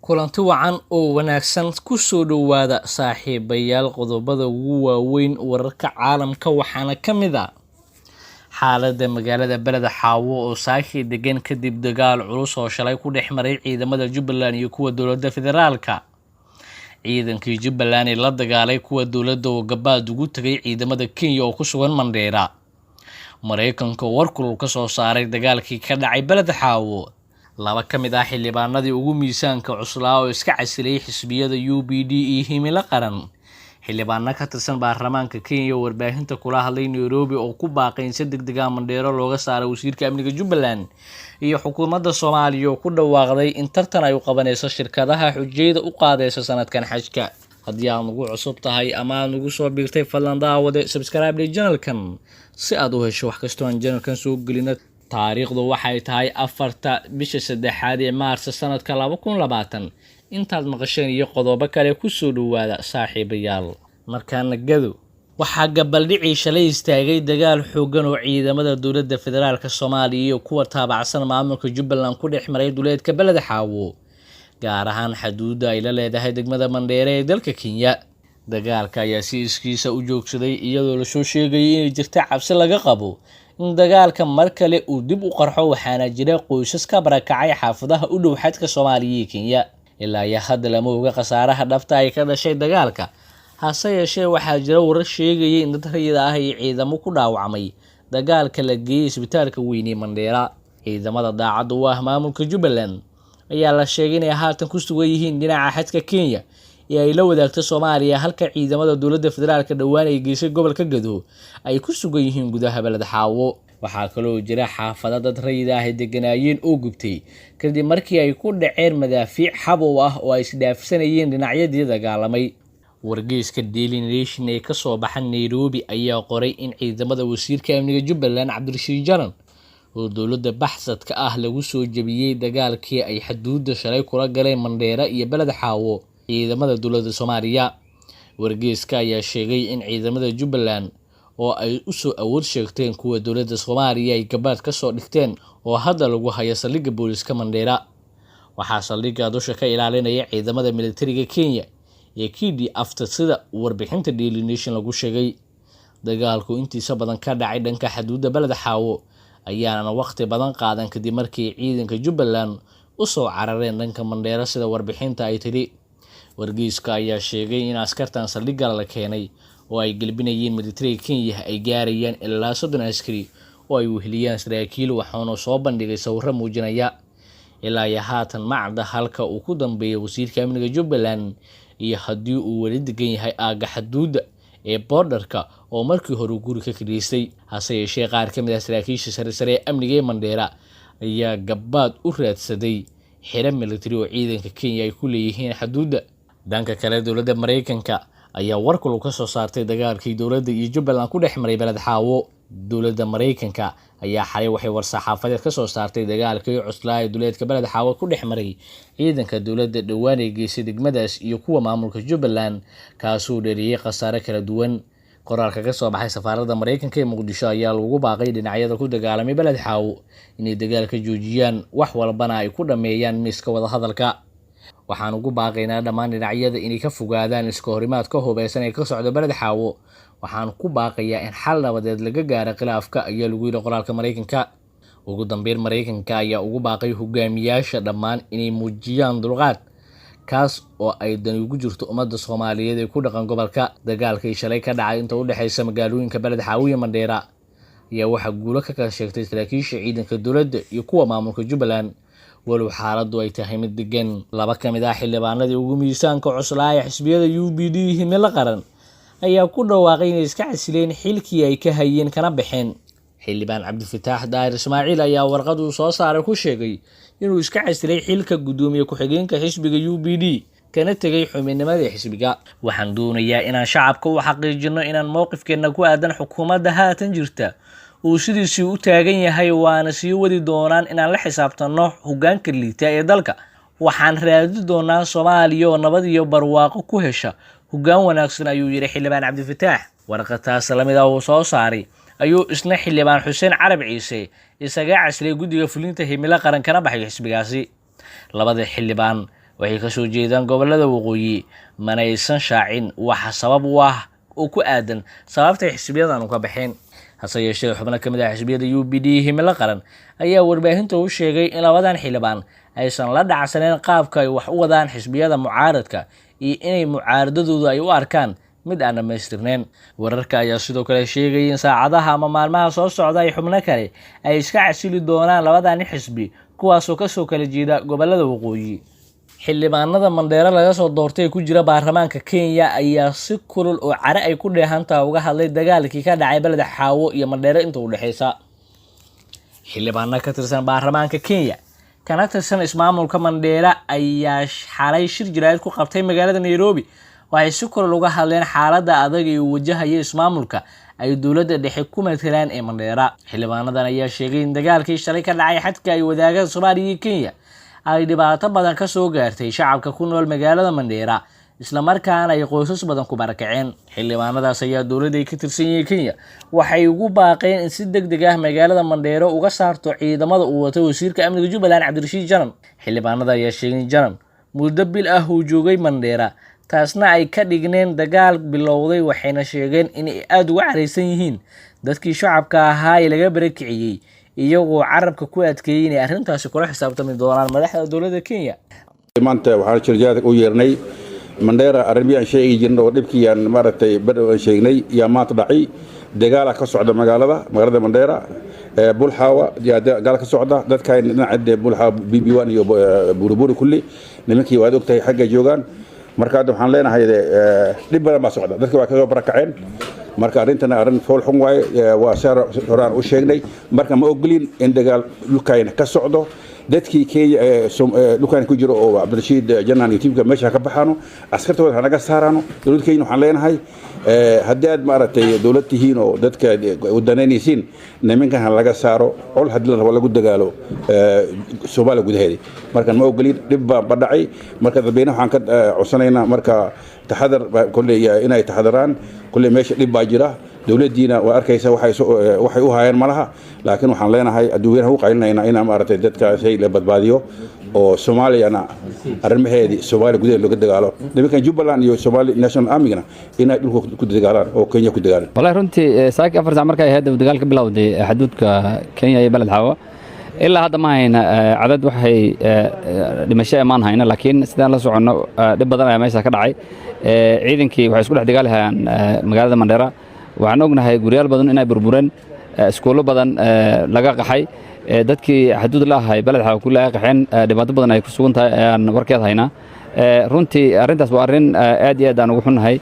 Kulanti wacan oo wanaagsan, kusoo dhowaada saaxiibayaal qodobada ugu waaweyn wararka caalamka. Waxaana ka mid ah xaaladda magaalada Beleda Xaawo oo saakii degan kadib dagaal culus oo shalay ku dhex maray ciidamada Jubbaland iyo kuwa dowladda federaalka. Ciidankii Jubbaland ee la dagaalay kuwa dowladda oo gabaad ugu tegay ciidamada Kenya oo ku sugan Mandheera. Maraykanka oo war kulul ka soo saaray dagaalkii ka dhacay Beleda Xaawo. Laba ka mid ah xildhibaanadii ugu miisaanka cuslaa oo iska casilay xisbiyada UPD iyo Himilo Qaran. Xildhibaano ka tirsan baarlamaanka Kenya oo warbaahinta kula hadlay Nairobi oo ku baaqay in si degdeg ah Mandheero looga saaray wasiirka amniga Jubbaland, iyo xukuumadda Soomaaliya oo ku dhawaaqday in tartan ay u qabanayso shirkadaha xujayda u qaadaysa sanadkan xajka. Haddii aad nagu cusub tahay ama aad nagu soo biirtay, fadlan daawade subscribe channelkan si aad u hesho wax kastoo aan channelkan soo gelino. Taariikhdu waxay tahay 4-ta bisha saddexaad ee Maarsa sanadka 2020. Intaad maqasheen iyo qodobo kale kusoo dhowaada saaxiibayaal. Markaana Gado, waxaa gabaldhicii shalay istaagay dagaal xoogan oo ciidamada dowladda federaalka Soomaaliya iyo kuwa taabacsan maamulka Jubbaland ku dhex maray duleedka Beleda Xaawo, gaar ahaan xaduudda ay la leedahay degmada Mandheere ee dalka Kenya. Dagaalka ayaa si iskiisa u joogsaday, iyadoo lasoo sheegayay inay jirta cabsi laga qabo in dagaalka mar kale uu dib u qarxo, waxaana jira qoysas ka barakacay xaafadaha u dhow xadka Soomaaliya iyo Kenya. Ilaa iyo hadda lama oga khasaaraha dhabta ay ka dhashay dagaalka, hase yeeshee waxaa jira warar sheegaya in dad rayid ah iyo ciidamo ku dhaawacmay dagaalka la geeyey isbitaalka weyn ee Mandheera. Ciidamada daacadda u ah maamulka Jubbaland ayaa la sheegay inay haatan ku sugan yihiin dhinaca xadka Kenya ee ay la wadaagto Soomaaliya, halka ciidamada dowladda federaalka dhowaan ay geysay gobolka Gado ay ku sugan yihiin gudaha Beled Xaawo. Waxaa kaloo jira xaafado dad rayid ah ay deganaayeen oo gubtay kadib markii ay ku dhaceen madaafiic xabow ah oo ay isdhaafsanayeen dhinacyadii dagaalamay. Wargeyska Daily Nation ee kasoo baxa Nairobi ayaa qoray in ciidamada wasiirka amniga Jubbaland Cabdirashiid Janan oo dowladda baxsadka ah lagu soo jebiyey dagaalkii ay xaduudda shalay kula galeen Mandheera iyo Beled Xaawo ciidamada dowladda Soomaaliya. Wargeyska ayaa sheegay in ciidamada Jubbaland oo ay usoo awood sheegteen kuwa dowladda Soomaaliya ay gabaad kasoo dhigteen oo hadda lagu hayo saldhigga booliska Mandheera. Waxaa saldhigga dusha ka ilaalinaya ciidamada militariga Kenya ee KD after, sida warbixinta Daily Nation lagu sheegay. Dagaalku intiisa badan ka dhacay dhanka xaduudda Beled Xaawo ayaanan waqti badan qaadan kadib markii ciidanka Jubbaland usoo carareen dhanka Mandheera, sida warbixinta ay tidhi. Wargeyska ayaa sheegay in askartan saldhigga la keenay oo ay gelbinayeen militariga Kenya ay gaarayaan ilaa 30 askari oo ay weheliyaan saraakiil, waxaana soo bandhigay sawirro muujinaya. Ilaa iyo haatan macda halka uu ku dambeeyay wasiirka amniga Jubbaland iyo haddii uu weli degan yahay aagga xaduudda ee boordarka oo markii hore guri ka kidhiistay. Hase yeeshee qaar ka mid ah saraakiisha sare sare ee amniga ee Mandheera ayaa gabaad u raadsaday xero militari oo ciidanka Kenya ay ku leeyihiin xaduudda. Dhanka kale, dowladda Maraykanka ayaa war kulul ka soo saartay dagaalkii dowladda iyo Jubbaland ku dhex maray Beled Xaawo. Dowladda Maraykanka ayaa xalay waxay war-saxaafadeed ka soo saartay dagaalkii cuslaa ee duleedka Beled Xaawo ku dhex maray ciidanka dowladda dhowaan ee geysay degmadaas iyo kuwa maamulka Jubbaland, kaasoo dhaliyey khasaare kala duwan. Qoraalka ka soo baxay safaaradda Maraykanka ee Muqdisho ayaa lagu baaqay dhinacyada ku dagaalamay Beled Xaawo inay dagaalka joojiyaan, wax walbana ay ku dhammeeyaan miiska wadahadalka. Waxaan ugu baaqaynaa dhammaan dhinacyada inay ka fogaadaan iska horimaad ka hubeysan ee ka socda Beled Xaawo. Waxaan ku baaqayaa in xal nabadeed laga gaaro khilaafka, ayaa lagu yidhi qoraalka Maraykanka. Ugu dambeyn, Maraykanka ayaa ugu baaqay hogaamiyaasha dhammaan inay muujiyaan dulqaad, kaas oo ay dani ugu jirto ummadda Soomaaliyeed ee ku dhaqan gobolka. Dagaalkii shalay ka dhacay inta u dhexeysa magaalooyinka Beled Xaawo iyo Mandheera ayaa waxaa guulo ka kala sheegtay saraakiisha ciidanka dowladda iyo kuwa maamulka Jubbaland, walow xaaladdu ay tahay mid degan. Laba ka mid ah xildhibaanadii ugu miisaanka cuslaa ee xisbiyada UPD Himilo Qaran ayaa ku dhawaaqay inay iska casileen xilkii ay ka hayeen kana baxeen. Xildhibaan Cabdifataax Daahir Ismaaciil ayaa warqad uu soo saaray ku sheegay inuu iska casilay xilka guddoomiye ku-xigeenka xisbiga UPD kana tegay xubinnimadii xisbiga. Waxaan doonayaa inaan shacabka u xaqiijino inaan mowqifkeena ku aadan xukuumadda haatan jirta uu sidiisii u taagan yahay, waana sii wadi doonaan inaan la xisaabtanno hoggaanka liita ee dalka. Waxaan raadi doonaa Soomaaliya oo nabad iyo barwaaqo ku hesha hoggaan wanaagsan, ayuu yidhi xildhibaan Cabdifataax. Warqataas lamid ah uu soo saaray ayuu isna xildhibaan Xuseen Carab Ciise isaga caslay guddiga fulinta Himilo Qaran kana baxay xisbigaasi. Labada xildhibaan Waxay kasoo jeedaan gobolada waqooyi, mana aysan shaacin waxa sabab u ah oo ku aadan sababtay xisbiyadan uga baxeen. Hase yeeshee, xubno ka mid ah xisbiyada UPD, Himilo Qaran ayaa warbaahinta u sheegay in labadan xildhibaan aysan la dhacsaneyn qaabka ay wax u wadaan xisbiyada mucaaradka iyo inay mucaaradadoodu ay u arkaan mid aan dhammaystirneyn. Wararka ayaa sidoo kale sheegaya in saacadaha ama maalmaha soo socda ay xubno kale ay iska casili doonaan labadani xisbi, kuwaasoo kasoo kala jeeda gobolada waqooyi. Xildhibaanada Mandheero laga soo doortay ee ku jira baarlamaanka Kenya ayaa si kulul oo care ay ku dheehantaha uga hadlay dagaalkii ka dhacay Beleda Xaawo iyo Mandheero inta u dhexeysa. Xildhibaano ka tirsan baarlamaanka Kenya kana tirsan ismaamulka Mandheera ayaa xalay shir jaraa'id ku qabtay magaalada Nairobi. Waxay si kulul uga hadleen xaaladda adag ee uu wajahaya ismaamulka ay dowladda dhexe ku matalaan ee Mandheera. Xildhibaanadan ayaa sheegay in dagaalkii shalay ka dhacay xadka ay wadaagaan Soomaaliya iyo Kenya ay dhibaato badan ka soo gaartay shacabka ku nool magaalada Mandheera, islamarkaana ay qoysas badan ku barakaceen. Xildhibaanadaas ayaa dowladda ay ka tirsan yihiin Kenya waxay ugu baaqeen in si deg deg ah magaalada Mandheero uga saarto ciidamada uu watay wasiirka amniga Jubbaland, Cabdirashiid Janan. Xildhibaanada ayaa sheegay in Janan muddo bil ah uu joogay Mandheera, taasna ay ka dhigneen dagaal bilowday, waxayna sheegeen inay aada uga caraysan yihiin dadkii shacabka ahaa ee laga barakiciyey, iyagoo carabka ku adkeeyey inay arrintaasi kula xisaabtami doonaan madaxda dowladda Kenya. Maanta waxaan shirjaad u yeernay Mandheera. Arrimihii aan sheegi jirnay oo dhibkii aan maaragtay badhow aan sheegnay yaa maanta dhacay. Dagaala ka socda magaalada Mandheera, Bulxaawa yaa dagaal ka socda. Dadkan dhinaca dee Bulxaawa, BB 1 iyo Buriburi kulli nimankii waad ogtahay xagga joogaan. Marka hadda waxaan leenahay dhib badan baa socda, dadka waa kasoo barakaceen. Marka arrintana arrin fool xun waaye, waa saar horaan u sheegnay. Marka ma ogolin in dagaal dhulkayna ka socdo. Dadkii Kenya dhulkan ku jiro oo Cabdirashiid Janan iyo tiimka meesha ka baxaano, askartooda ha naga saaraano. Dowladda Kenya waxaan leenahay, haddii aad maaragtay dowlad tihiin oo dadka danaynaysiin, nimankan ha laga saaro. Col haddii la rabo lagu dagaalo Soomaaliya gudaheeda. Marka ma ogolin, dhib baa badhacay. Marka dadweynaha waxaan ka codsanaynaa marka taxadar kolley inay taxadaraan. Kolley meesha dhib baa jira, dowladdiina waa arkaysa waxay u hayaan malaha. Laakiin waxaan leenahay adduunyanaha u qaylinaynaa inaa maaragtay dadkaasi la badbaadiyo oo Soomaaliyana arrimaheedii Soomaaliya gudaheeda looga dagaalo. Nimankan Jubbaland iyo Somali National Armygana inay dhulka ku dagaalaan oo Kenya ku dagaalaan. Wallahi runtii saaki 4 saac markay ahayd dagaal ka bilowday xuduudka Kenya iyo Beled Xaawo. Ilaa hadda ma hayna cadad waxay dhimasho maan hayna, laakiin sidaan la soconno dhib badan ayaa meesha ka dhacay. Ciidankii waxay isku dhex dagaali hayaan magaalada Mandheera. Waxaan ognahay guryaal badan inay burbureen, iskuullo badan laga qaxay, dadkii xuduud la ahay Beled Xaawo kulli ay qaxeen, dhibaato badan ay ku sugan tahay ayaan warkeed haynaa. Runtii arrintaas waa arrin aad iyo aad aan ugu xunnahay.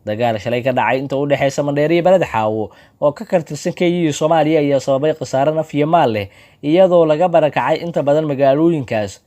Dagaal shalay ka dhacay inta u dhexeysa Mandheere iyo Beled Xaawo oo ka kartirsan Kenya iyo Soomaaliya ayaa sababay khasaare naf iyo maal leh, iyadoo laga barakacay inta badan magaalooyinkaas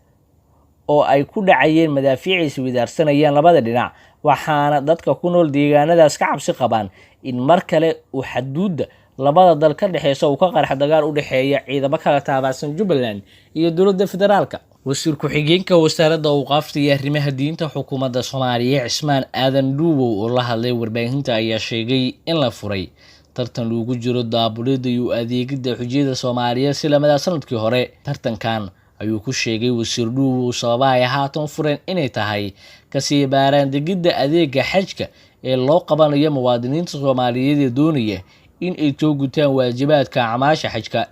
oo ay ku dhacayeen madaafiic is weydaarsanayaan labada dhinac. Waxaana dadka ku nool deegaanadaas ka cabsi qabaan in mar kale uu xaduudda labada dal ka dhexeysa uu ka qarxa dagaal u dhexeeya ciidamo kala taabacsan Jubbaland iyo dowladda federaalka. Wasiir ku-xigeenka wasaaradda awqaafta iyo arrimaha diinta xukuumadda Soomaaliya, Cismaan Aadan Dhuubow, oo la hadlay warbaahinta ayaa sheegay in la furay tartan loogu jiro daabulidda iyo adeegidda xujiyada Soomaaliyeed si lamida sanadkii hore. Tartankan ayuu ku sheegay wasiir Dhuubow sababaha ay haatan fureen inay tahay kasii baaraandegidda adeega xajka ee loo qabanayo muwaadiniinta Soomaaliyeed ee doonaya in ay soo gutaan waajibaadka acmaasha xajka.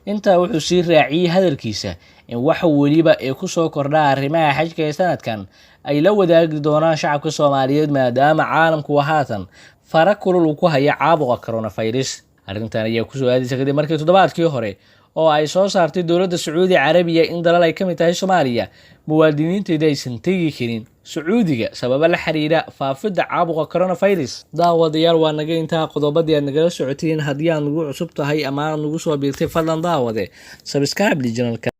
Intaa wuxuu sii raaciyey hadalkiisa in wax weliba ee kusoo kordha arrimaha xajka ee sanadkan ay la wadaagi doonaan shacabka Soomaaliyeed, maadaama caalamku haatan fara kulul uu ku haya caabuqa coronavirus. Arrintan ayaa kusoo aadaysa kadib markii toddobaadkii hore oo ay soo saartay dowladda Sacuudi Carabiya in dalal ay ka mid tahay Soomaaliya muwaadiniinteeda aysan tegi karin Sacuudiga sababo la xiriira faafidda caabuqa coronavirus. Daawadayaal, waa naga intaa qodobadii aad nagala socoteen. Haddii aad nagu cusub tahay ama aad nagu soo biirtay, fadlan daawade subscribe channelka.